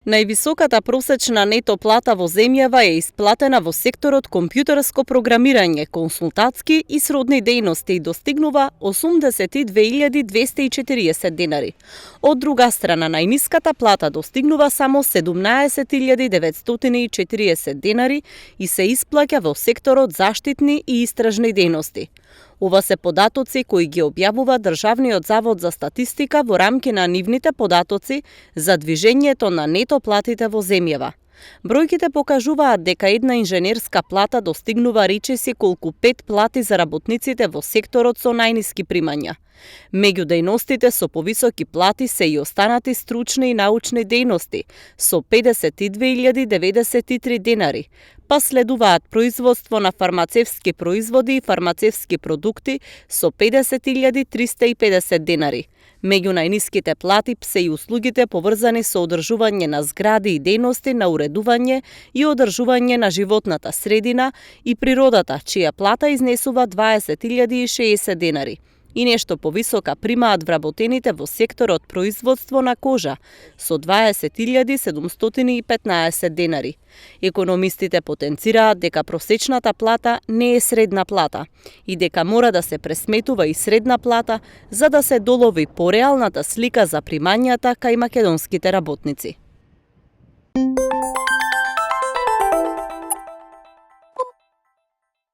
Највисоката просечна нето плата во земјава е исплатена во секторот компјутерско програмирање, консултатски и сродни дејности и достигнува 82.240 денари. Од друга страна, најниската плата достигнува само 17.940 денари и се исплаќа во секторот заштитни и истражни дејности. Ова се податоци кои ги објавува Државниот завод за статистика во рамки на нивните податоци за движењето на нето платите во земјава. Бројките покажуваат дека една инженерска плата достигнува речиси колку 5 плати за работниците во секторот со најниски примања. Меѓу дејностите со повисоки плати се и останати стручни и научни дејности со 52.093 денари, па следуваат производство на фармацевски производи и фармацевски продукти со 50.350 денари. Меѓу најниските плати се и услугите поврзани со одржување на згради и дејности на уредување и одржување на животната средина и природата, чија плата изнесува 20.060 денари. И нешто повисока примаат вработените во секторот производство на кожа со 20.715 денари. Економистите потенцираат дека просечната плата не е средна плата и дека мора да се пресметува и средна плата за да се долови пореалната слика за примањата кај македонските работници.